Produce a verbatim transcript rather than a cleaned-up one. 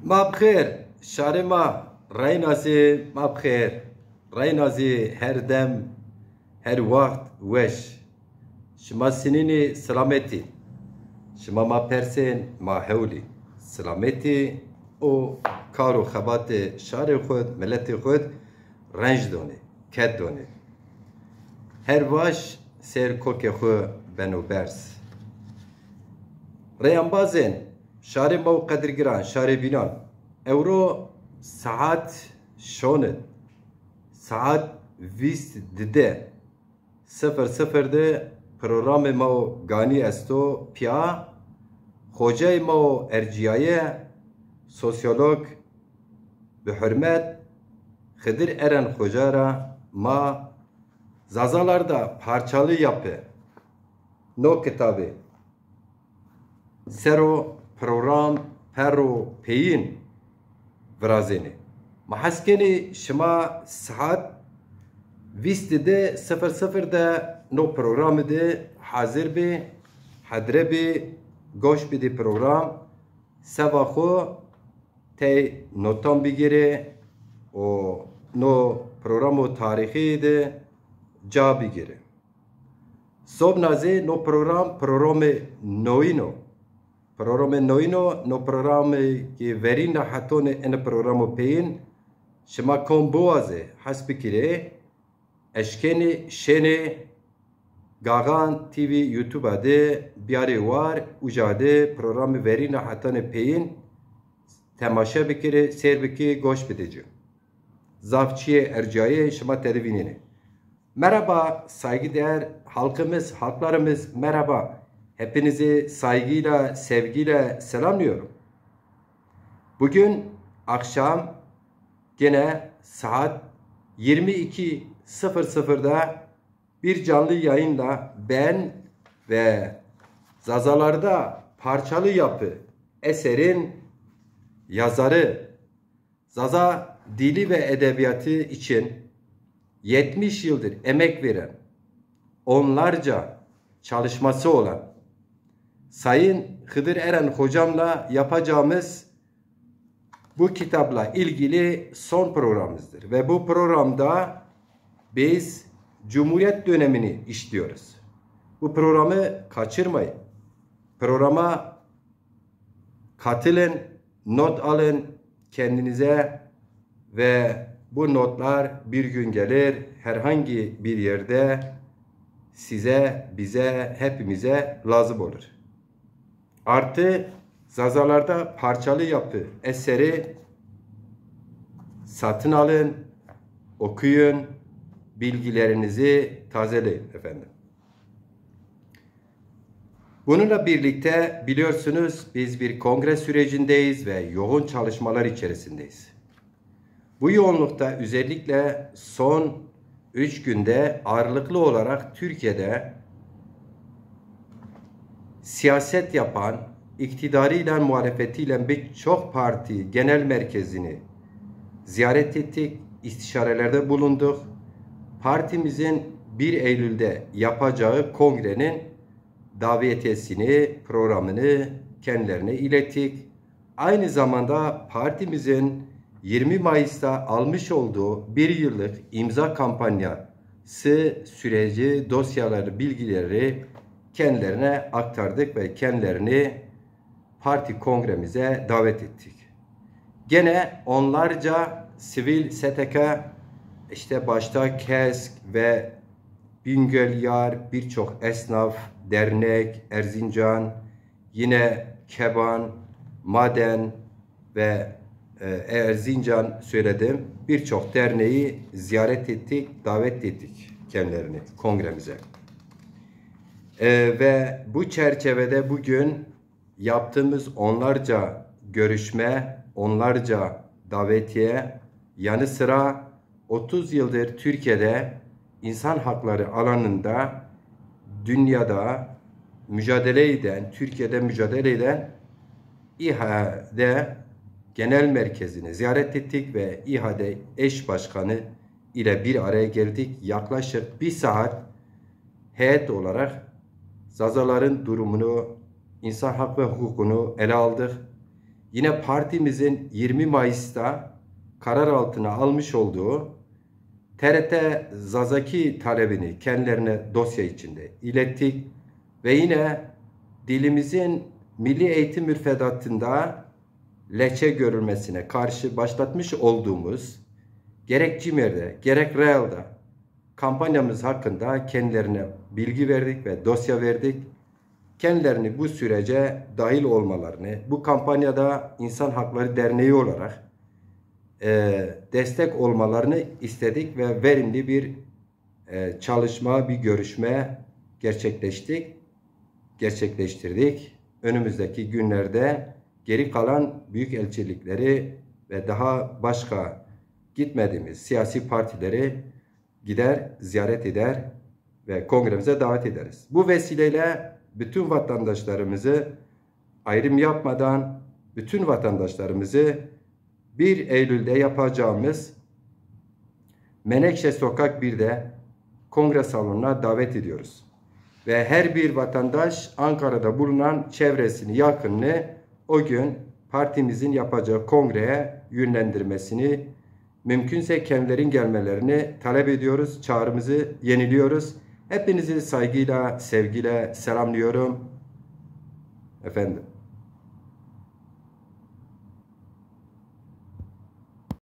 Ma bi xêr, şarê ma, reyna zî ma bi xêr. Reyna zî her dem, her waxt weş. Şima sinînî silametî. Şima ma persên, ma hewlî. Silametî û kar û xebatê şarê xwu d, miletê xwu d renc donê, ked donê. Her vaş ser kokê xwu beno berz. Reyambazên, şarê ma û qedirgiran, şarê bînan. Ewro saet şone, saet vîst dide, sifir sifir de programê ma û ganî esto pîya, xoceyê ma û ercîyaye, sosyolog, bi hurmet Xidir Eren Xoca ra ma Zazalarda Parçalı Yapı no kitabê ser o program perro peyin virazenê. Ma hes kenê şima saet vîst de sifir sifir de no programî de hazir bê, hedre bê, goş bidê program, seva xo tey notan bigêrê û no programo tarîxî de ca bigêrê. Sobna zî no program, programê noyin o. Programê noyin o, no programê ke verîn ra hetonê ene programo peyin, şima kom biwazê, hes bikirê, eşkenê şenê Gaxan T V YouTube de biyarê war, uca de programê verîn ra hetonê peyin temaşe bikirê, seyr bikê, goş bidê ci. Zaf çiyê ercayê şima tede vînenê. Merhaba saygıdeğer halkımız, halklarımız, merhaba. Hepinizi saygıyla, sevgiyle selamlıyorum. Bugün akşam gene saat yirmi iki sıfır sıfırda bir canlı yayınla ben ve Zazalarda Parçalı Yapı eserin yazarı, Zaza dili ve edebiyatı için yetmiş yıldır emek veren, onlarca çalışması olan Sayın Hıdır Eren hocamla yapacağımız bu kitapla ilgili son programımızdır. Ve bu programda biz Cumhuriyet dönemini işliyoruz. Bu programı kaçırmayın. Programa katılın, not alın kendinize ve bu notlar bir gün gelir herhangi bir yerde size, bize, hepimize lazım olur. Artı Zazalarda Parçalı Yapı eseri satın alın, okuyun, bilgilerinizi tazeleyin efendim. Bununla birlikte biliyorsunuz biz bir kongre sürecindeyiz ve yoğun çalışmalar içerisindeyiz. Bu yoğunlukta özellikle son üç günde ağırlıklı olarak Türkiye'de siyaset yapan, iktidarıyla, muhalefetiyle birçok parti genel merkezini ziyaret ettik, istişarelerde bulunduk. Partimizin bir Eylül'de yapacağı kongrenin davetiyesini, programını kendilerine ilettik. Aynı zamanda partimizin yirmi Mayıs'ta almış olduğu bir yıllık imza kampanyası süreci, dosyaları, bilgileri kendilerine aktardık ve kendilerini parti kongremize davet ettik. Gene onlarca sivil S T K, işte başta KESK ve Bingöl Yar, birçok esnaf, dernek, Erzincan, yine Keban, Maden ve e, Erzincan söyledim. Birçok derneği ziyaret ettik, davet ettik kendilerini kongremize. E, ve bu çerçevede bugün yaptığımız onlarca görüşme, onlarca davetiye yanı sıra otuz yıldır Türkiye'de insan hakları alanında dünyada mücadele eden, Türkiye'de mücadele eden İHA'de genel merkezini ziyaret ettik ve İHA'de eş başkanı ile bir araya geldik. Yaklaşık bir saat heyet olarak Zazaların durumunu, insan hak ve hukukunu ele aldık. Yine partimizin yirmi Mayıs'ta karar altına almış olduğu T R T Zazaki talebini kendilerine dosya içinde ilettik ve yine dilimizin milli eğitim müfredatında lehçe görülmesine karşı başlatmış olduğumuz gerek CİMER'de gerek REEL'da kampanyamız hakkında kendilerine bilgi verdik ve dosya verdik. Kendilerini bu sürece dahil olmalarını, bu kampanyada İnsan Hakları Derneği olarak e, destek olmalarını istedik ve verimli bir e, çalışma, bir görüşme gerçekleştik, gerçekleştirdik. Önümüzdeki günlerde geri kalan büyükelçilikleri ve daha başka gitmediğimiz siyasi partileri gider, ziyaret eder ve kongremize davet ederiz. Bu vesileyle bütün vatandaşlarımızı ayrım yapmadan bütün vatandaşlarımızı bir Eylül'de yapacağımız Menekşe Sokak birde kongre salonuna davet ediyoruz. Ve her bir vatandaş Ankara'da bulunan çevresini, yakınını o gün partimizin yapacağı kongreye yönlendirmesini, mümkünse kendilerin gelmelerini talep ediyoruz. Çağrımızı yeniliyoruz. Hepinizi saygıyla, sevgiyle selamlıyorum. Efendim.